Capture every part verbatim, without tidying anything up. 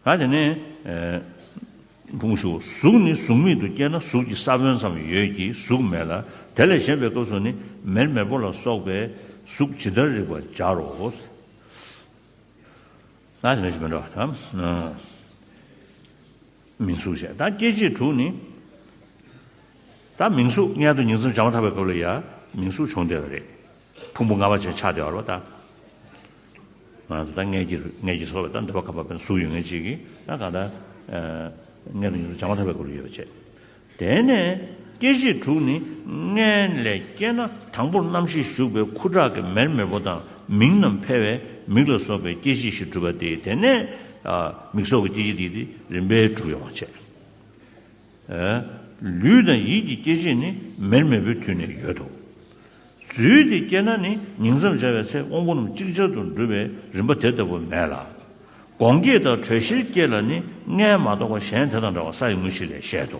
ད་དེ་ནས་ཕུང་ཞུ། གཟུགས་ནི་གཟུགས་མེད་དུ་སྐྱེས་ན་གཟུགས་ཀྱི་ས་བོན་ཙམ་ཡོད་ཀྱི་གཟུགས་མེད་ལ། དེ་ལས་གཞན་པའི་སྐབས་སུ་ནི་མེར་མེར་པོ་ལ་སོགས་པའི་གཟུགས་ཇི་ལྟར་རིགས་པར་སྦྱར་རོ། ད་དེ་ནས་ཅི་མི་འགྲོ་ད། མིང་གཟུགས་བྱས། ད་སྐྱེ་མཆེད་དྲུག་ནི། ད་མིང་གཟུགས་མངལ་དུ་ཉིང་མཚམས་སྦྱང་བ་ཐག་པའི་སྐབས་ལ་ཡང་མིང་གཟུགས་བྱུང་བསྡད་པ་རེད། ཕུང་པོ་ལྔ་པ་ཅན་ཆགས་བསྡད་པ་རེད་པ་ད། ང་ཚོ་ད་མངལ་གྱི་མངལ་གྱི་སོགས་པའི་ད་འདོད་པ་ཁ་པ་པའི་གཟུགས་ཡོད་མཁན་ཅིག་གིས་ད་གང་ལྟར་མངལ་དུ་ཉིང་མཚམས་སྦྱང་བ་ཐག་པའི་སྐབས་ལ་ཡོད་པ་བྱས། དེ་ནས་སྐྱེ་མཆེད་དྲུག་ནི་མངལ་ལས་སྐྱེས་ན་དང་པོར་རྣམ་ཤེས་ཞུགས་པའི་ཁུ་ཁྲག་གི་མེར་མེར་པོ་དང་མིང་རྣམས་འཕེལ་བས་མིག་ལ་སོགས་པའི་སྐྱེ་མཆེད་བཞི་གྲུབ་པ་སྟེ། དེ་ནས་མིག་སོགས་ཀྱི་སྐྱེ་མཆེད་དེ་དེ་རིམ་པས་གྲུབ་ཡོང་བ་བྱས། ལུས་དང་ཡིད་ཀྱི་སྐྱེ་མཆེད་ནི་མེར་མེར་པོའི་དུས་ནས་ཡོད་དོ། རྫུས་ཏེ་སྐྱེས་ན་ནི་ཉིང་མཚམས་སྦྱར་བའི་ཚེ་དབང་པོ་རྣམས་ཅིག་ཅར་དུ་འགྲུབ་པའི་རིམ་པ་དེ་ལྟ་བུ་མེད་ལ། སྒོང་སྐྱེས་དང་དྲོད་གཤེར་སྐྱེས་ལ་ནི་མངལ་མ་གཏོགས་པ་གཞན་དེ་དང་འདྲ་བ་ས་ཡི་དངོས་གཞི་ལས་བཤད་དོ།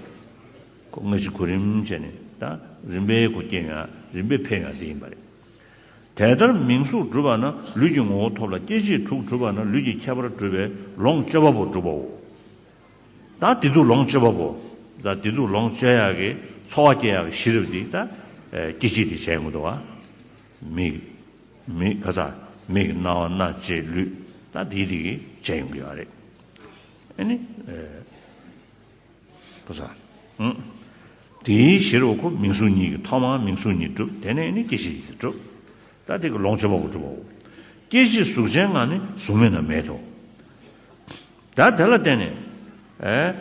ཁོ་དངོས་གཞི་གོ་རིམ་བྱས་ནས་ད་རིམ་པས་ཁོ་སྐྱེ་ཡོང་ཡ་རིམ་པས་འཕེལ་ཡོང་ཡ་དེ་ཡིན་པ་རེད། དེ་ལྟར་མིང་གཟུགས་གྲུབ་པ་ན་ལུས་ཀྱི་ངོ་བོ་ཐོབ་ལ། སྐྱེ་མཆེད་དྲུག་གྲུབ་པ་ན་ལུས་ཀྱི་ཁྱད་པར་གྲུབ་པས་ལོངས་སྤྱོད་པ་པོ་གྲུབ་པའོ། ད་བདེ་སྡུག་ལོངས་སྤྱོད་པ་པོ། ད་བདེ་སྡུག་ལོངས་སྤྱོད་ཡག་གི་ཚོར་བ་སྐྱེ་ཡག་གི་ཤེས་རབ་འདི་ད་སྐྱེ་མཆེད་འདི་བྱས་ཡོང་གི་འདུག་བ། མིག་མིག་ག་ས་མིག་རྣ་བ་སྣ་ལྕེ་ལུས་ད་འདི་འདི་གི་བྱས་ཡོང་གི་ཡོད་རེད། ཨ་ནི། ག་ས། དེའི་ཕྱིར་རོ་ཁོ་མིང་གཟུགས་གཉིས་ཀྱི་ཐོག་མར་མིང་གཟུགས་གཉིས་གྲུབ། དེ་ནས་ནི་སྐྱེ་མཆེད་གཉིས་གྲུབ། ད་དེ་གི་ལོངས་སྤྱོད་པ་པོ་གྲུབ་པའོ། སྐྱེ་མཆེད་གཟུགས་ཅན་ལྔ་ནི་གཟུགས་མེད་ན་མེད་དོ། ད་དེ་ལ་བརྟེན་ནས། ཨེ།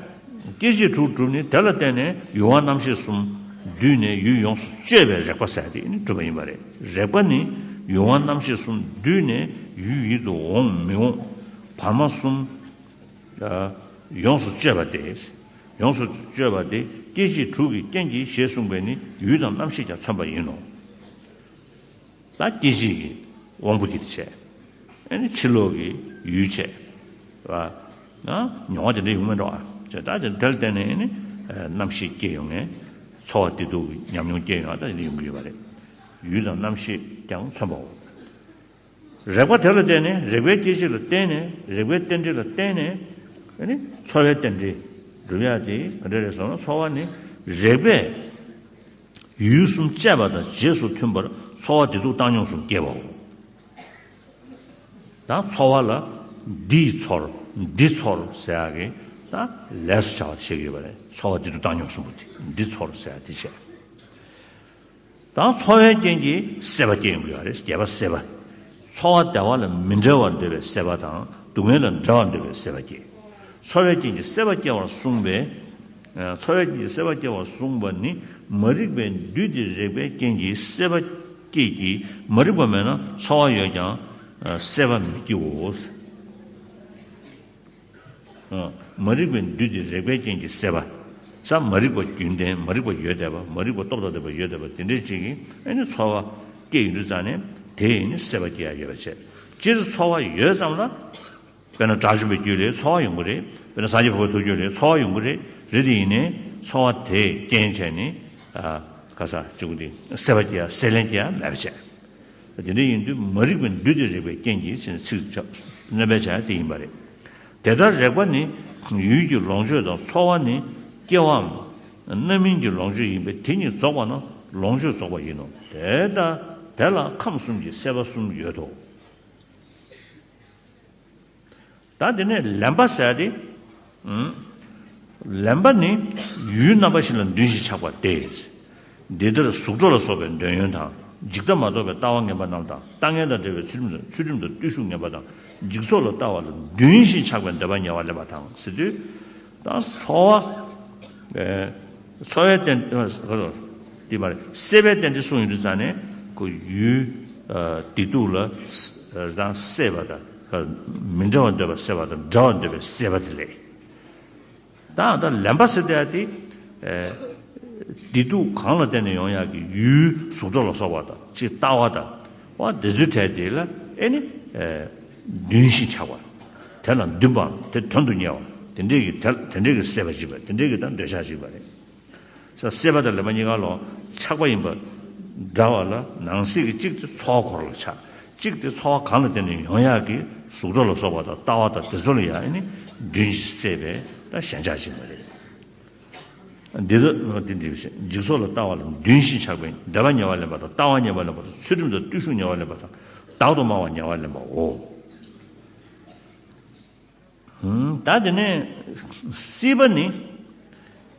སྐྱེ་མཆེད་དྲུག་གྲུབ་ནི་དེ་ལ་བརྟེན་ནས་ཡུལ་དབང་རྣམ་ཤེས་གསུམ་བསྡུས་ནས་ཡུལ་ཡོངས་སུ་གཅོད་པའི་རེག་པ་ཟེར་དེ་ནི་གྲུབ་པ་ཡིན་པ་རེད། རེག་པ་ནི་ཡུལ་དབང་རྣམ་ཤེས་གསུམ་བསྡུས་ནས་ཡུལ་ཡིད་དུ་འོང་མི་འོང་བར་མ་གསུམ། ཡོངས་སུ་གཅོད་པ་སྟེ། ཡོངས་སུ་གཅོད་པ་སྟེ་སྐྱེ་མཆེད་དྲུག་གི་རྐྱེན་གྱིས་ཞེས་གསུངས་པས་ནི་ཡུལ་དང་རྣམ་ཤེས་ཀྱང་མཚོན་པ་ཡིན་ནོ། ད་སྐྱེ་མཆེད་ཀྱི་དབང་པོ་དེ་བྱས། ཨ་ནི་ཕྱི་ལོགས་ཀྱི་ཡུལ་བྱས། བ། མྱོང་བ་དེ་འདྲ་ཡོང་མི་འགྲོ་བ། བྱས་ད་དེ་དེ་ལ་བརྟེན་ནས་ཨ་ནི་རྣམ་ཤེས་སྐྱེ་ཡོང་ངེས། ཚོར་བ་བདེ་སྡུག་གི་ཉམས་མྱོང་སྐྱེ་ཡོང་བ་ད་དེ་འདྲ་ཡོང་གི་ཡོད་པ་རེད། ཡུལ་དང་རྣམ་ཤེས་ཀྱང་མཚོན་པའོ། རེག་པ་དེ་ལ་བརྟེན་ནས་རེག་པའི་སྐྱེ་མཆེད་ལ་བརྟེན་ནས་རེག་པའི་རྟེན་འབྲེལ་ལ་བརྟེན་ནས་ཨ་ནི་ཚོར་བའི་རྟེན་འབྲེལ་འགྲུབ་ཡག་དེ་ག་འདྲ་རེད་ཟེར་ན་ཚོར་བ་ནི་རེག་པས་ཡུལ་གསུམ་གཅོད་པ་དང་རྗེས་སུ་མཐུན་པར་ཚོར་བ་བདེ་སྡུག་བཏང་སྙོམས་གསུམ་སྐྱེ་བའོ། ད་ཚོར་བ་ལ་འདིས་ཚོར་འདི་ཚོར་ཟེར་ཡག་གི་ད་ལས་སུ་བྱ་བ་བཤད་ཀྱི་ཡོད་པ་རེད། ཚོར་བ་བདེ་སྡུག་བཏང་སྙོམས་གསུམ་པོ་དེ་འདི་ཚོར་ཟེར་ཡག་དེ་བྱས། དང་ཚོར་བའི་རྐྱེན་གྱིས་སྲེད་པ་སྐྱེ་ཡོང་གི་ཡོད་རེད། བརྒྱད་པ་སྲེད་པ། ཚོར་བ་བདེ་བ་ལ་མི་འབྲལ་བར་འདོད་པའི་སྲེད་པ་དང་སྡུག་བསྔལ་ལ་འབྲལ་བར་འདོད་པའི་སྲེད་པ་སྐྱེ། ཚོར་བའི་རྐྱེན་གྱིས་སྲེད་པ་སྐྱེ་བར་གསུངས་པས། ཚོར་བའི་རྐྱེན་གྱིས་སྲེད་པ་སྐྱེ་བར་གསུངས་པ་ནི་མ་རིག་པའི་འདུས་ཏེ་རེག་པའི་རྐྱེན་གྱིས་སྲེད་པ་སྐྱེད་ཀྱི། མ་རིག་པ་མེད་ན་ཚོར་བ་ཡོད་ཀྱང་སྲེད་པ་མི་སྐྱེའོ། མ་རིག་པའི་འདུས་ཏེ་རེག་པའི་རྐྱེན་གྱིས་སྲེད་པ། ས་མ་རིག་པ་རྒྱུན་ལྡན་མ་རིག་པ་ཡོད་བསྡད་པ་མ་རིག་པ་སྟོབས་དང་ལྡན་པ་ཡོད་བསྡད་པ་དེ་འདྲའི་ཅིག་གིས་ཨ་ནི་ཚོར་བ་སྐྱེ་ཡོང་དུས་ཙང་ནས་དེ་ཡིས་ནི་སྲེད་པ་སྐྱེ་ཡ་ཡོད་པ་བྱས། སྤྱིར་ཚོར་བ་ཡོད་ཙམ་ལ། དཔེར་ན་དགྲ་བཅོམ་པའི་རྒྱུད་ལས་ཚོར་བ་ཡོང་གི་རེད། དཔེར་ན་སངས་རྒྱས་ཕོ་བྲང་ཐུགས་རྒྱུད་ལས་ཚོར་བ་ཡོང་གི་རེད། རེད་དེ་ཡིན་ནའི་ཚོར་བ་དེས་རྐྱེན་བྱས་ནས། ག་ས་གཅིག་པུ་དེ་སྲེད་པ་སྐྱེ་ཡ་སྲེད་ལེན་སྐྱེ་ཡ་མེད་པ་བྱས། དེ་འདྲ་ཡིན་དུས་མ་རིག་པའི་འདུས་ཏེ་རེག་པའི་རྐྱེན་གྱིས་ཟེར་ནས་ཚིག་སྣོན་པ་བྱ་ཡ་དེ་ཡིན་པ་རེད། དེ་ལྟར་རེག་པ་ནི་ཡུལ་གྱི་ལོངས་སྤྱོད་དང་ཚོར་བ་ནི་སྐྱེ་བའམ་རྣམ་སྨིན་གྱི་ལོངས་སྤྱོད་ཡིན་པས་དེ་གཉིས་རྫོགས་པ་ན་ལོངས་སྤྱོད་རྫོགས་པ་ཡིན་ནོ། དེ་ལྟར་དེ་ལ་ཁམས་གསུམ་གྱི་སྲེད་པ་གསུམ་ཡོད་དོ། ད་དེ་ནས་ལེན་པ་ཟེར་ཡ་དེ། ལེན་པ་ནི་ཡུལ་རྣམ་པ་བཞི་ལ་འདུན་ཞིང་ཆགས་པ་སྟེ། འདི་ལྟར་གཟུགས་སྒྲ་ལ་སོགས་པའི་འདོད་ཡོན་དང་འཇིག་ལྟ་མ་གཏོགས་པའི་ལྟ་བ་ངན་པ་རྣམས་དང་ལྟ་ངན་དང་བྲལ་བའི་ཚུལ་ཁྲིམས་དང་ཚུལ་ཁྲིམས་དང་བརྟུལ་ཞུགས་ངན་པ་དང་འཇིག་ཚོགས་ལ་ལྟ་བ་ལ་འདུན་ཞིང་ཆགས་པའི་འདོད་པ་ཉེ་བར་ལེན་པ་དང་ཟེར་དུས། ད་ཚོར་བ། ཚོར་བའི་རྟེན། དེ་མ་རེད། སྲེད་པའི་རྟེན་འབྲེལ་གསུངས་ཡོང་དུས་ཙང་ནས་ཁོ་ཡུལ་བདེ་སྡུག་ལ་དང་སྲེད་པ་དང་མི་འབྲལ་བར་འདོད་པ་སྲེད་པ་དང་འབྲལ་བར་འདོད་པའི་སྲེད་པ་དེ་ལས། ད་ད་ལེན་པ་ཟེར་དེ་ཡ་དེ། བདེ་སྡུག་གང་ལ་བརྟེན་ནས་ཡོང་ཡག་གི་ཡུལ་གཟུགས་སྒྲ་ལ་སོགས་པ་དང་ཅིག་ལྟ་བ་དང་བ་དེ་ཚོའི་གྲས་དེ་ལ་ཨེ་ནི། འདུན་ཞིང་ཆགས་པ། དེ་ལ་འདུན་པའམ་དེ་དོན་དུ་གཉེར་བ་དེ་འདྲས་ཀྱི་དེ་དེ་འདྲས་ཀྱི་སྲེད་པ་གཅིག་པ་དེ་འདྲས་ཀྱི་ད་འདོད་ཆགས་གཅིག་པ་རེད། ས་སྲེད་པ་དང་ལེན་པ་གཉིས་ཀ་ལོ་ཆགས་པ་ཡིན་པ་འདྲ་བ་ལ་ནང་གསེས་ཀྱི་གཅིག་དེ་ཚོར་བ་འཁོར་ལ་ཆགས། གཅིག་དེ་ཚོར་བ་གང་ལ་བརྟེན་ནས་ཡོང་ཡག་གི་གཟུགས་སྒྲ་ལ་སོགས་པ་དང་ལྟ་བ་དང་དེ་ཚོ་ལ་ཡང་ཨ་ནི་བདུན་གྱིས་བསྲེས་པའི་ད་ཞེན་ཆགས་ཅིག་མ་རེད། འདི་ཚོ་འདི་འདི་བཞིན་འཇིག་ཚོགས་ལ་ལྟ་བ་ལ་བདུན་བཞིན་ཆགས་པའི་འདོད་པ་ཉེ་བར་ལེན་པ་དང་ལྟ་བ་ཉེ་བར་ལེན་པ་དང་ཚུལ་ཁྲིམས་དང་བརྟུལ་ཞུགས་ཉེ་བར་ལེན་པ་དང་བདག་ཏུ་སྨྲ་བ་ཉེ་བར་ལེན་པའོ། ད་དེ་ནས་སྲིད་པ་ནི།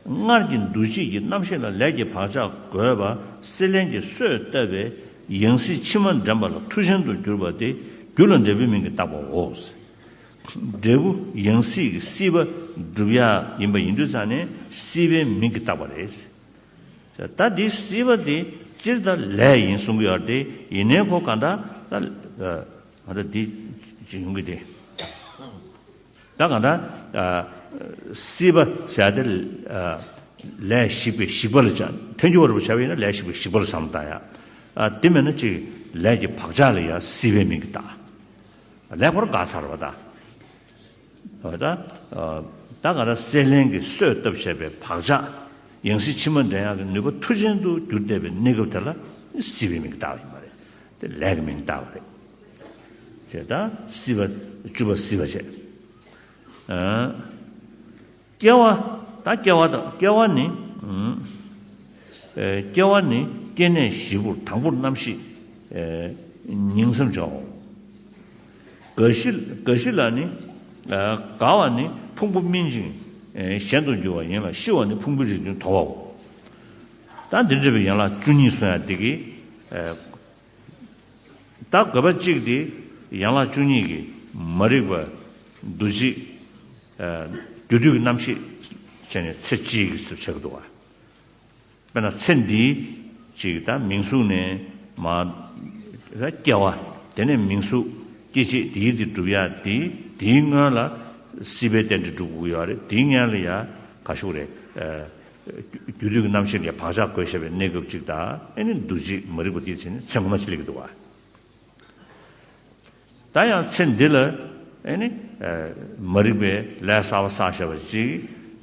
སྔར་གྱི་འདུ་བྱེད་ཀྱི་རྣམ་ཤེས་ལ་ལས་ཀྱི་བག་ཆགས་བསྒོས་པ་སྲེད་ལེན་གྱི་གསོས་བཏབ་པའི་ཡང་སྲིད་ཕྱི་མ་འདྲེན་པ་ལ་མཐུ་ཅན་དུ་གྱུར་པ་དེ་རྒྱུ་ལ་འབྲས་བུའི་མིང་གིས་བཏགས་པའོ། འབྲས་བུ་ཡང་སྲིད་ཀྱི་སྲིད་པ་སྒྲུབ་ཡག་ཡིན་པ་ཡིན་དུས་ཙང་ནས་སྲིད་པའི་མིང་གིས་བཏགས་པ་རེད། ད་འདི་སྲིད་པ་དེ་སྤྱིར་ད་ལས་ཡིན་གསུང་གི་ཡོད་རེད་དེ། ཡིན་ནའི་ཁོ་གང་ལྟར་ད་ང་ད་འདི་ཅིག་ཡོང་གི་དེ། ད་གང་ལྟར་སྲིད་པ་ཟེར་ཡ་དེ་ལས་ཞིག་པའི་ཞིག་པ་ལ་བྱ། ཐལ་འགྱུར་བ་རུ་བྱ་བ་ཡིན་ན་ལས་ཞིག་པའི་ཞིག་པ་ལ་བསམ་བློ་བཏང་ཡ། དེ་མེད་ན་ཅིག་ལས་ཀྱི་བག་ཆགས་ལ་ཡང་སྲིད་པའི་མིང་གིས་བཏགས། ལས་ཁོ་རང་འགག་ཚར་བ་ད། ད་ད་གང་ལྟར་སྲེད་ལེན་གྱི་གསོས་བཏབ་བྱས་པའི་བག་ཆགས་ཡང་སྲིད་ཕྱི་མ་འདྲེན་ཡག་གི་ནུས་པ་མཐུ་ཅན་དུ་གྱུར་བསྡད་པའི་གནས་སྐབས་དེ་ལ་སྲིད་པའི་མིང་བཏགས་པ་ཡིན་པ་རེད། དེ་ལས་ཀྱི་མིང་བཏགས་པ་རེད། ཅེས་ད་སྲིད་པ་བཅུ་པ་སྲིད་པ་བྱས། སྐྱེ་བ། ད་སྐྱེ་བ་དང་སྐྱེ་བ་ནི། སྐྱེ་བ་ནི་སྐྱེ་གནས་བཞི་པོར་དང་པོར་རྣམ་ཤེས་ཉིང་མཚམས་སྦྱོར། རྒ་ཤི་རྒ་ཤི་ལ་ནི། རྒ་བ་ནི་ཕུང་པོ་སྨིན་ཅིང་གཞན་དུ་འགྱུར་བ་ཡིན་ལ་ཤི་བ་ནི་ཕུང་པོའི་རིགས་མཐུན་དོར་བའོ། ད་འདི་འདྲ་བའི་ཡན་ལག་བཅུ་གཉིས་གསུང་ཡ་འདི་གི་ད་དགོས་པ་གཅིག་དེ་ཡན་ལག་བཅུ་གཉིས་ཀྱི་མ་རིག་པ་འདུ་བྱེད་རྒྱུ་དུས་ཀྱི་རྣམ་ཤེས་བྱས་ནས་ཚེ་གཅིག་གི་ཚུལ་ཆགས་ཀྱི་འདུག་བ། དཔེར་ན་ཚེ་འདིའི་གཅིག་ད་མིང་གཟུགས་ནས་མ་སྐྱེ་བ་དེ་ནས་མིང་གཟུགས་སྐྱེ་མཆེད་དེའི་དེ་སྒྲུབ་ཡ་དེ་དེའི་སྔོན་ལ་སྲིད་པའི་རྟེན་འབྲེལ་སྒྲུབ་དགོས་ཀྱི་ཡོད་རེད། དེའི་སྔོན་ལ་ཡ་ག་ཤུག་རེད། རྒྱུ་དུས་ཀྱི་རྣམ་ཤེས་ལ་བག་ཆགས་བསྒོས་བཞག་པའི་གནས་སྐབས་གཅིག་དང་ཨེ་ནི་འདུ་བྱེད་མ་རིག་པ་དེ་བྱས་ནས་ཚེ་སྔོན་མ་ཅིག་སླེབས་ཀྱི་འདུག་བ། ད་ཡང་ཚེ་འདི་ལ་ཨེ་ནི་མ་རིག་པའི་ལས་གསར་པ་བསགས་བཞག་པ་ཅིག་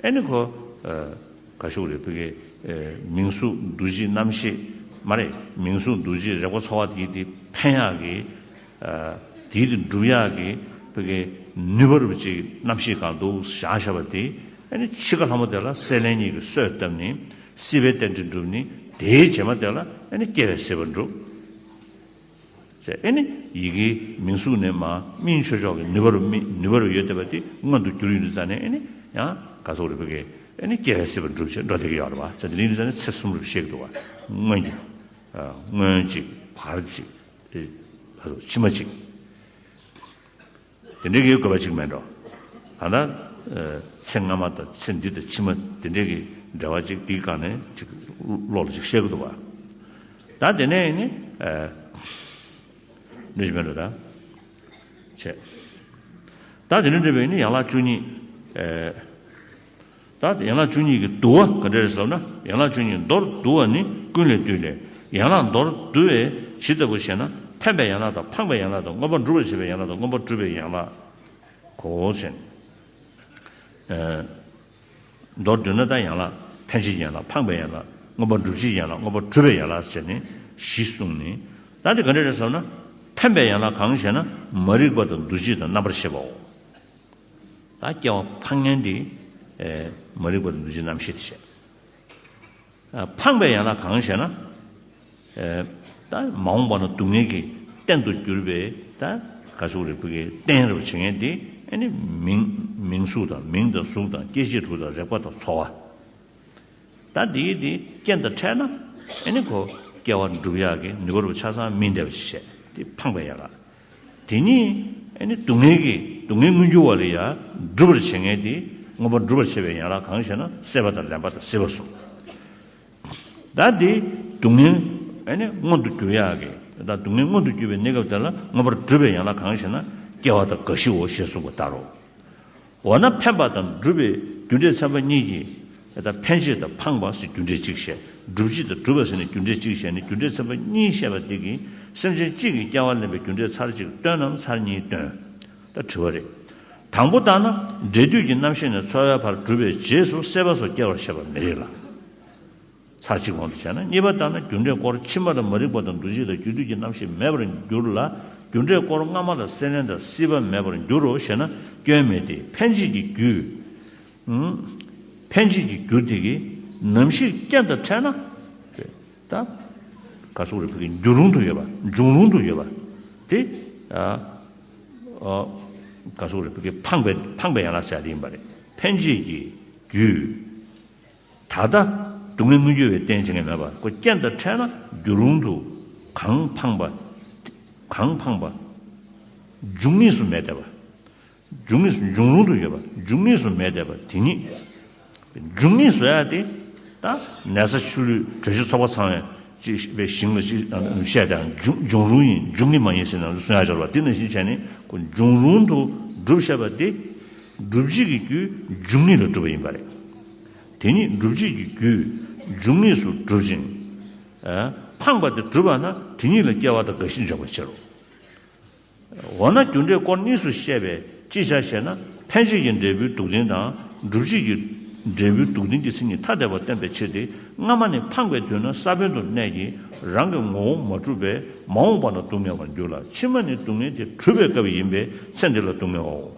ཨེ་ནི་ཁོ་ག་ཤུག་རེད། ཕ་གི་མིང་གཟུགས་འདུ་བྱེད་རྣམ་ཤེས་མ་རེད། མིང་གཟུགས་འདུ་བྱེད་རེག་པ་ཚོར་བ་དེ་དེ་འཕེན་ཡག་གི་དེའི་དེ་སྒྲུབ་ཡག་གི་ཕ་གི་ནུས་པ་རུ་ཅིག་རྣམ་ཤེས་གང་འདུག་བཞག་བཞག་པ་དེ་ཨེ་ནི་འཆི་ཁ་ལྷ་མོ་དེ་ལ་སྲེད་ལེན་གཉིས་ཀྱི་གསོས་བཏབ་ནས་སྲིད་པའི་རྟེན་འབྲེལ་སྒྲུབ་ནས་དེའི་རྗེས་མ་དེ་ལ་ཨེ་ནི་སྐྱེ་བའི་སྲིད་པ་འགྲུབ། ཟེར་ཨེ་ནི་ཡི་གེའི་མིང་གཟུགས་ནས་མ་སྨིན་ཆོག་ཆོག་གི་ནུས་པ་རུ་སྨིན་ནུས་པ་རུ་ཡོད་བསྡད་པ་དེ་མངོན་དུ་གྱུར་ཡོང་དུས་ཙ་ནས་ཨེ་ནི་ཡང་ག་ཚོད་རེད་ཕ་གི་ཨེ་ནི་སྐྱེ་བའི་སྲིད་པ་འགྲུབ་བྱས་འགྲོ་བསྡད་ཀྱི་ཡོད་རེད་བ། ཟེར་དེ་ཡིན་དུས་ཙ་ནས་ཚེ་གསུམ་རུ་བཤད་ཀྱི་འདུག་བ། སྔོན་གྱི་སྔོན་གཅིག་བར་གཅིག་ག་ཚོད་ཕྱི་མ་གཅིག་དེ་འདྲའི་གི་དགོས་པ་གཅིག་མེད་འགྲོ། ད་ལྟ་ཚེ་སྔ་མ་དང་ཚེ་འདི་དང་ཕྱི་མ་དེ་འདྲའི་གི་འབྲེལ་བ་གཅིག་དེའི་སྒང་ནས་གཅིག་བློ་ལ་གཅིག་བཤད་ཀྱི་འདུག་བ། ད་དེ་ནས་ནི་འདྲ་ཞིག་མེད་འགྲོ་ད། བྱས། ད་དེ་ནས་འདྲ་བའི་ནི་ཡན་ལག་བཅུ་གཉིས། ད་ཡན་ལག་བཅུ་གཉིས་ཀྱི་བསྡུ་བ་ག་འདྲ་རེད་ཟེར་ན། ཡན་ལག་བཅུ་གཉིས་མདོར་བསྡུ་བ་ནི་ཀུན་ལས་བཏུས་ལས། ཡན་ལག་མདོར་བསྡུ་བས་ཇི་ལྟ་བུ་ཞེ་ན། འཕེན་པའི་ཡན་ལག་དང་འཕངས་པའི་ཡན་ལག་དང་མངོན་པར་འགྲུབ་པར་བྱེད་པའི་ཡན་ལག་དང་མངོན་པར་སྒྲུབ་པའི་ཡན་ལག་གོ་ཟེར། མདོར་བསྡུ་ན་ད་ཡན་ལག་འཕེན་བྱེད་ཀྱི་ཡན་ལག་འཕངས་པའི་ཡན་ལག་མངོན་པར་སྒྲུབ་བྱེད་ཀྱི་ཡན་ལག་མངོན་པར་སྒྲུབ་པའི་ཡན་ལག་ཟེར་ནས་བཞི་གསུངས་ནས། ད་འདི་ག་འདྲ་རེད་ཟེར་ན། འཕེན་པའི་ཡན་ལག་གང་ཞེ་ན་མ་རིག་པ་དང་འདུ་བྱེད་དང་རྣམ་པར་ཤེས་པའོ། ད་སྐྱེ་བ་འཕངས་མཁན་དེ་མ་རིག་པ་དང་འདུ་བྱེད་རྣམ་ཤེས་དེ་བྱས། འཕངས་པའི་ཡན་ལག་གང་ཞེ་ན། ད་མ་འོངས་པ་ན་སྡུག་བསྔལ་གྱི་རྟེན་དུ་གྱུར་པའི་ད་ག་ཟུག་རེད་ཕ་གི་རྟེན་རུ་བྱེད་མཁན་དེ་ཨ་ནི་མིང་མིང་གཟུགས་དང་མིང་དང་གཟུགས་དང་སྐྱེ་མཆེད་དྲུག་དང་རེག་པ་དང་ཚོར་བ། ད་འདིའི་དེ་རྐྱེན་དང་འཕྲད་ན་ཨ་ནི་ཁོ་སྐྱེ་བ་འགྲུབ་ཡག་གི་ནུས་པ་རུ་ཆ་ཚང་སྨིན་བསྡད་པ་ཞིག་བྱས་དེ་འཕངས་པའི་ཡན་ལག་དེ་ཉིད་ཨ་ནི་སྡུག་བསྔལ་གྱི་སྡུག་བསྔལ་མངོན་གྱུར་བ་ལ་ཡང་སྒྲུབ་པར་བྱེད་མཁན་དེ་མངོན་པར་སྒྲུབ་པར་བྱེད་པའི་ཡན་ལག་གང་ཞེ་ན་སྲེད་པ་དང་ལེན་པ་དང་སྲིད་པ་གསུམ། ད་དེ་སྡུག་བསྔལ་ཨ་ནི་མངོན་དུ་གྱུར་ཡག་གི་ད་སྡུག་བསྔལ་མངོན་དུ་གྱུར་པའི་གནས་སྐབས་དེ་ལ་མངོན་པར་སྒྲུབ་པའི་ཡན་ལག་གང་ཞེ་ན་སྐྱེ་བ་དང་རྒ་ཤི་འོ་ཞེས་གསུངས་པ་ལྟར་རོ། འོ་ན་འཕེན་པ་དང་སྒྲུབ་པའི་རྒྱུ་འབྲས་ཚན་པ་གཉིས་ཀྱིས་ད་འཕེན་བྱེད་དང་འཕངས་པ་ཟེར་རྒྱུ་འབྲས་གཅིག་བཤད། སྒྲུབ་བྱེད་དང་སྒྲུབ་པ་ཟེར་ནས་རྒྱུ་འབྲས་གཅིག་བཤད་ནས་རྒྱུ་འབྲས་ཚན་པ་གཉིས་བཤད་པ་འདི་གིས་སེམས་ཅན་གཅིག་གི་སྐྱེ་བ་ལེན་པའི་རྒྱུ་འབྲས་ཚར་གཅིག་སྟོན་ནམ་ཚར་གཉིས་སྟོན། ད་དྲི་བ་རེད། དང་པོ་ལྟར་ན་འབྲས་དུས་ཀྱི་རྣམ་ཤེས་ནས་ཚོར་བའི་བར་གྲུབ་པའི་རྗེས་སུ་སྲེད་པ་སོགས་སྐྱེ་བར་བཤད་པ་མི་རིགས་ལ། ཚར་གཅིག་གོང་དུ་བྱས་ན་གཉིས་པ་ལྟར་ན་རྒྱུ་འབྲས་སྐོར་ཕྱི་མ་དང་མ་རིག་པ་དང་འདུ་བྱེད་དང་རྒྱུ་དུས་ཀྱི་རྣམ་ཤེས་མེད་པར་འགྱུར་ལ་ རྒྱུ་འབྲས་སྐོར་སྔ་མ་ལ་སྲེད་ལེན་དང་སྲིད་པ་མེད་པར་འགྱུར་རོ་ཞེ་ན། སྐྱོན་མེད་དེ། འཕེན་བྱེད་ཀྱི་རྒྱུ། ཨུམ། འཕེན་བྱེད་ཀྱི་རྒྱུ་དེ་གི་ནམ་ཞིག་རྐྱེན་དང་འཕྲད་ན། ད་ག་སོགས་རེ་བོད་ཀྱི་འགྱུར་རུང་དུ་ཡོད་པ། འབྱུང་རུང་དུ་ཡོད་པ་དེ། ཨ། ཨ། ག་སོགས་རེ་བོད་ཀྱི་འཕངས་པའི་འཕངས་པའི་ཡན་ལག་ཟེར་ཡ་དེ་ཡིན་པ་རེད། འཕེན་བྱེད་ཀྱི་རྒྱུ། ད་ལྟ་སྡུག་བསྔལ་མངོན་གྱུར་བའི་རྟེན་བྱེད་མཁན་མེད་པ། ཁོ་རྐྱེན་དང་འཕྲད་ན་འགྱུར་རུང་དུ། གང་འཕངས་པ། གང་འཕངས་པ། འབྱུང་ངེས་སུ་མེད་བསྡད་པ། འབྱུང་ངེས་སུ། འབྱུང་རུང་དུ་ཡོད་པ། འབྱུང་ངེས་སུ་མེད་བསྡད་པ་དེ་ཉིད། འབྱུང་ངེས་སུ་ཡ་དེ། ད་ནས་ས་ཆུ་ལུད་དྲོད་གཤེར་ཚོགས་པ་ཚང་བའི་ཅིག་བའི་ཞིང་ལ་ཅིག་བཤད་དང་། འབྱུང་འབྱུང་རུང་ཡིན། འབྱུང་གི་མ་ཡིན་ཟེར་ན་གསུང་ཡ་སྦྱོར་བ་དེ་ནང་བཞིན་བྱས་ནས། ཁོ་འབྱུང་རུང་དུ་སྒྲུབ་བཤད་པ་དེ། སྒྲུབ་བྱེད་ཀྱི་རྒྱུ་འབྱུང་ངེས་ལ་སྒྲུབ་པ་ཡིན་པ་རེད། དེ་ཉིད་སྒྲུབ་བྱེད་ཀྱི་རྒྱུ་འབྱུང་ངེས་སུ་སྒྲུབ་ཅིང་། ཨ། འཕངས་པ་དེ་སྒྲུབ་པ་ན་དེ་ཉིད་ལ་སྐྱེ་བ་དང་རྒ་ཤི་འཇོག་པའི་ཕྱིར་རོ། འོ་ན་རྒྱུ་འབྲས་སྐོར་གཉིས་སུ་བཤད་པས་ཅི་བྱ་ཞེ་ན། འཕེན་བྱེད་ཀྱི་འབྲས་བུའི་སྡུག་བདེན་དང་། སྒྲུབ་བྱེད་ཀྱི་འབྲས་བུའི་སྡུག་བདེན་གྱི་མཚན་ཉིད་ཐ་དད་པ་བསྟན་པའི་ཕྱིར་ཏེ། སྔ་མ་ནི་འཕངས་པའི་དུས་ན་ས་བོན་དུ་གནས་ཀྱི་རང་གི་ངོ་བོ་མ་གྲུབ་པས་མ་འོངས་པ་ན་སྡུག་བསྔལ་བར་འགྱུར་ལ། ཕྱི་མ་ནི་སྡུག་བསྔལ་དེ་གྲུབ་པའི་སྐབས་ཡིན་པས་ཚེ་འདི་ལ་སྡུག་བསྔལ་བའོ།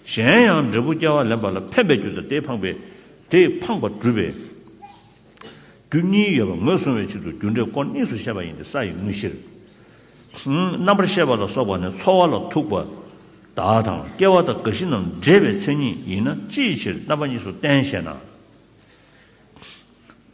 གཞན་ཡང་འབྲས་བུ་སྐྱེ་བ་ལེན་པ་ལ་འཕེན་པའི་རྒྱུ་དང་དེས་འཕངས་པའི། དེས་འཕངས་པ་སྒྲུབ་པའི་རྒྱུ་གཉིས་ཡོད་པ་ངོས་བཟུང་བའི་ཆེད་དུ་རྒྱུ་འབྲས་སྐོར་གཉིས་སུ་བཤད་པ་ཡིན་ཏེ། ས་ཡི་དངོས་གཞིར། རྣམ་པར་ཤེས་པ་ལ་སོགས་པ་ནི་ཚོར་བ་ལ་ཐུག་པ་དག་དང་སྐྱེ་བ་དང་རྒ་ཤི་རྣམས་འབྲེལ་བའི་མཚན་ཉིད་ཡིན་ན། ཅིའི་ཕྱིར་རྣམ་པ་གཉིས་སུ་བསྟན་ཞེ་ན།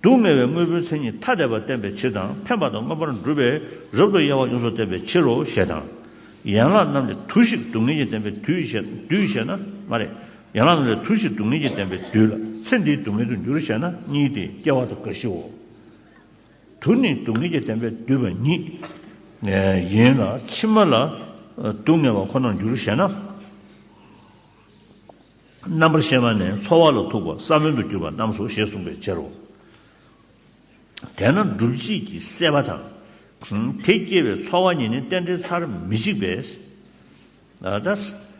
སྡུག་བསྔལ་བའི་དངོས་པོའི་མཚན་ཉིད་ཐ་དད་པ་བསྟན་པའི་ཕྱིར་དང་། འཕེན་པ་དང་མངོན་པར་འགྲུབ་པའི་རབ་ཏུ་དབྱེ་བ་ཡོངས་སུ་བསྟན་པའི་ཕྱིར་རོ་ཞེས་དང་། ཡན་ལག་རྣམས་ལས་དུ་ཞིག་སྡུག་བསྔལ་གྱིས་བསྟན་པའི་དུས་ཞེ། དུས་ཞེ་ན་མ་རེད། ཡན་ལག་རྣམས་ལས་དུ་ཞིག་སྡུག་བསྔལ་གྱིས་བསྟན་པའི་དུས་ལ། ཚེ་འདིའི་སྡུག་བསྔལ་དུ་འགྱུར་ཞེ་ན། གཉིས་ཏེ། སྐྱེ་བ་དང་རྒ་ཤིའོ། དུ་ནི་སྡུག་བསྔལ་གྱིས་བསྟན་པའི་དུས་པ་ཉིད་ཡིན་ལ། ཕྱི་མ་ལ་སྡུག་བསྔལ་བ་ཁོ་ནར་འགྱུར་ཞེ་ན། རྣམ་པར་ཤེས་པ་ནི་ཚོར་བ་ལ་ཐུག་པ་ས་བོན་དུ་གྱུར་པ་རྣམས་སོ་ཞེས་གསུངས་པའི་ཕྱིར་རོ། དེས་ན་སྒྲུབ་བྱེད་ཀྱི་སྲེད་པ་དང་དེ་སྐྱེ་བའི་ཚོར་བ་གཉིས་ནི་རྟེན་འབྲེལ་ཚར་མི་གཅིག་པས། ད་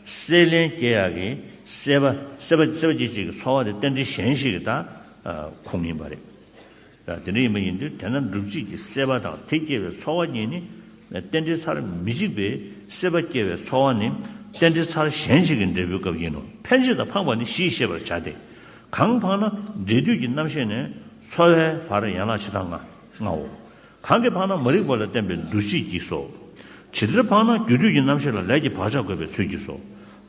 སྲེད་ལེན་སྐྱེ་ཡག་གི་སྲེད་པ། སྲེད་པ་སྲེད་པ་སྐྱེད་བྱེད་ཀྱི་ཚོར་བ་དེ་རྟེན་འབྲེལ་གཞན་ཞིག་གི་ད་ཁུངས་ཡིན་པ་རེད། དེ་འདྲ་ཡིན་པ་ཡིན་དུས། དེས་ན་སྒྲུབ་བྱེད་ཀྱི་སྲེད་པ་དང་དེ་སྐྱེ་བའི་ཚོར་བ་གཉིས་ནི་རྟེན་འབྲེལ་ཚར་མི་གཅིག་པས། སྲེད་པ་སྐྱེ་བའི་ཚོར་བ་ནི་རྟེན་འབྲེལ་ཚར་གཞན་ཞིག་གི་འབྲས་བུའི་སྐབས་ཡིན་ནོ། འཕེན་བྱེད་དང་འཕངས་པ་ནི་བཞིས་ཤེས་པར་བྱ་སྟེ། གང་འཕངས་ན་འབྲས་དུས་ཀྱི་རྣམ་ཤེས་ནས་ཚོར་བའི་བར་ཡན་ལག་ཕྱེད་དང་ལྔའོ། གང་གིས་འཕངས་ན་མ་རིག་པ་ལ་བརྟེན་པའི་འདུ་བྱེད་ཀྱིས་སོ། ཇི་ལྟར་འཕངས་ན་རྒྱུ་དུས་ཀྱི་རྣམ་ཤེས་ལ་ལས་ཀྱི་བག་ཆགས་འགོས་པའི་ཚུལ་གྱིས་སོ།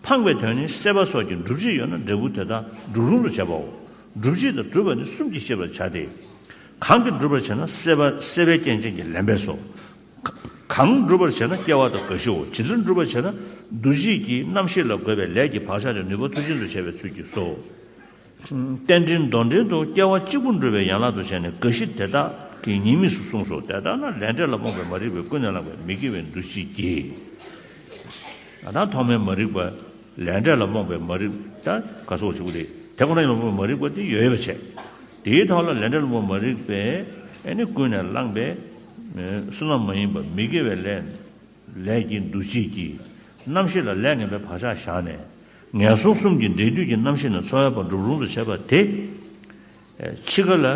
འཕངས་པའི་དོན་ནི་སྲེད་པ་སོགས་ཀྱི་སྒྲུབ་བྱེད་ཡོད་ན་འབྲས་བུ་དེ་དག་སྒྲུབ་རུང་དུ་བྱེད་པའོ། སྒྲུབ་བྱེད་དང་སྒྲུབ་པ་ནི་གསུམ་གྱིས་ཤེས་པར་བྱ་སྟེ། གང་གིས་སྒྲུབ་པར་བྱེད་ན་སྲེད་པ། སྲེད་པའི་རྐྱེན་ཅན་གྱིས་ལེན་པས་སོ། གང་སྒྲུབ་པར་བྱེད་ན་སྐྱེ་བ་དང་རྒ་ཤིའོ། ཇི་ལྟར་སྒྲུབ་པར་བྱེད་ན་འདུ་བྱེད་ཀྱི་རྣམ་ཤེས་ལ་འགོས་པའི་ལས་ཀྱི་བག་ཆགས་དེ་ནུས་པ་མཐུ་ཅན་དུ་བྱེད་པའི་ཚུལ་གྱིས་སོ། རྟེན་འབྲེལ་མདོར་འབྲེལ་དུ་སྐྱེ་བ་གཅིག་པུ་འགྲུབ་པའི་ཡན་ལག་ཏུ་བྱས་ནས་རྒ་ཤི་དེ་དག་གི་ཉེས་དམིགས་སུ་གསུངས་སོ། དེ་ལྟར་ན་ལས་འབྲས་ལ་རྨོངས་པའི་མ་རིག་པས་ཀུན་ནས་བསླངས་པའི་མི་དགེ་བའི་འདུ་བྱེད་ཀྱིས། ད་ཐོག་མའི་མ་རིག་པ། ལས་འབྲས་ལ་རྨོངས་པའི་མ་རིག་པ། ད་ག་སོགས་བྱེད་དགོས་རེད། དེ་ཁོ་ན་ལ་རྨོངས་པའི་མ་རིག་པ་དེ་ཡོད་པ་བྱས། དེའི་ཐོག་ལ་ལས་འབྲས་ལ་རྨོངས་པའི་མ་རིག་པས་ཨེ་ནི་ཀུན་ནས་བསླངས་པའི་བསོད་ནམས་མ་ཡིན་པ་མི་དགེ་བའི་ལས། ལས་ཀྱི་འདུ་བྱེད་ཀྱིས་རྣམ་ཤེས་ལ་ལས་ངན་པའི་བག་ཆགས་བཞག་ནས། ངན་སོང་གསུམ་གྱི་འབྲས་དུས་ཀྱི་རྣམ་ཤེས་ནི་ཚོར་བའི་བར་སྒྲུབ་རུང་དུ་བྱེད་པ་དེ། འཆི་ཁ་ལ་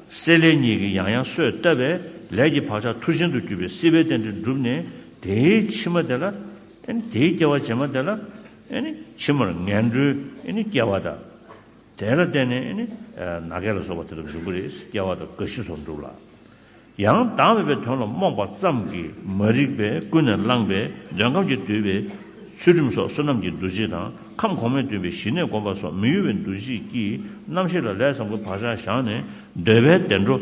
སྲེད་ལེན་གཉིས་ཀྱིས་ཡང་ཡང་གསོས་བཏབ་པས་ལས་ཀྱི་བག་ཆགས་མཐུ་ཅན་དུ་གྱུར་པའི་སྲིད་པའི་རྟེན་འབྲེལ་གྲུབ་ནས། དེའི་ཕྱི་མ་དེ་ལ། དེའི་སྐྱེ་བ་རྗེས་མ་དེ་ལ། ཕྱི་མར་ངན་འགྲོའི་སྐྱེ་བ་དང་། དེ་ལ་བརྟེན་ནས་ནི་ནག་ཁལ་ལ་སོགས་པ་དེ་ལ་འཇུག་གི་རེད། སྐྱེ་བ་དང་རྒ་ཤི་སོགས་འགྲུབ་ལ། ཡང་བདག་མེད་པའི་དོན་ལ་རྨོངས་པ་ཙམ་གྱིས་མ་རིག་པས་ཀུན་ནས་བསླངས་པའི་འདོད་ཁམས་ཀྱིས་བསྡུས་པའི་ཚུལ་ཁྲིམས་སོགས་བསོད་ནམས་ཀྱི་འདུ་བྱེད་དང་། ཁམས་གོང་མས་བསྡུས་པའི་ཞི་གནས་སྒོམ་པ་སོགས་མི་གཡོ་བའི་འདུ་བྱེད་ཀྱིས་རྣམ་ཤེས་ལ་ལས་བཟང་པོའི་བག་ཆགས་བཞག་ནས། འདོད་པའི་བདེ་འགྲོ་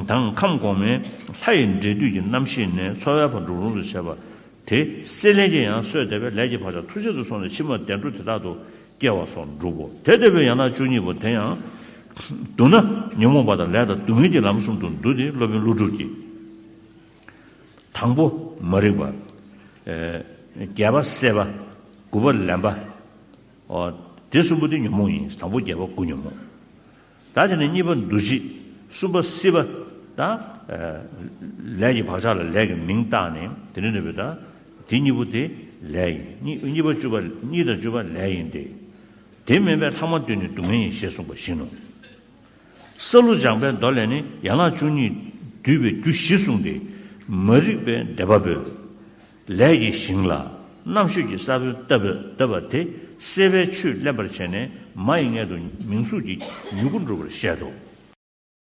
དང་ཁམས་གོང་མའི་ལྷ་ཡི་འབྲས་དུས་ཀྱི་རྣམ་ཤེས་ནས་ཚོར་བའི་བར་སྒྲུབ་རུང་དུ་བྱེད་པ། དེ་སྲེད་ལེན་གྱིས་ཡང་གསོས་བཏབ་པས་ལས་ཀྱི་བག་ཆགས་མཐུ་ཆེན་དུ་སོང་ནས་ཕྱི་མ་བདེ་འགྲོ་དེ་དག་ཏུ་སྐྱེ་བ་སོགས་འགྲུབ་བོ། དེ་ལྟ་བུའི་ཡན་ལག་བཅུ་གཉིས་པོ་དེ་ཡང་། བསྡུ་ན་ཉོན་མོངས་པ་དང་ལས་དང་སྡུག་བསྔལ་གྱི་ལམ་གསུམ་དུ་འདུ་སྟེ། སློབ་དཔོན་ཀླུ་སྒྲུབ་ཀྱིས། དང་པོ་མ་རིག་པ། བརྒྱད་པ་སྲེད་པ། དགུ་པ་ལེན་པ། དེ་གསུམ་པོ་དེ་ཉོན་མོངས་ཡིན། དང་པོ་བརྒྱད་པ་དགུ་ཉོན་མོངས། ད་དེ་ནས་གཉིས་པ་འདུ་བྱེད། གསུམ་པ་སྲིད་པ། ད་ལས་ཀྱི་བག་ཆགས་ལ་ལས་ཀྱི་མིང་བཏགས་ནས་དེ་འདྲ་འདྲ་བའི་ད་དེ་གཉིས་པོ་དེ་ལས་ཡིན། གཉིས་གཉིས་པ་བཅུ་པ། གཉིས་དང་བཅུ་པ་ལས་ཡིན་ཏེ། དེ་མིན་པའི་ལྷག་མ་བདུན་ནི་སྡུག་བསྔལ་ཡིན་ཞེས་གསུངས་པ་བཞིན་ནོ། ས་ལུ་སྦྱངས་པའི་མདོ་ལས་ནི་ཡན་ལག་བཅུ་གཉིས་བསྡུས་པའི་རྒྱུ་བཞི་གསུངས་ཏེ། མ་རིག་པའི་སྡེ་པ་པོས། ལས་ཀྱི་ཞིང་ལ་རྣམ་ཤེས་ཀྱི་ས་བོན་བཏབ་པ་དེ་སྲེད་པའི་ཆུས་བརླན་པར་བྱས་ནས་མ་ཡི་མངལ་དུ་མིང་གཟུགས་ཀྱི་མྱུ་གུ་འགྲུབ་པར་བཤད་དོ།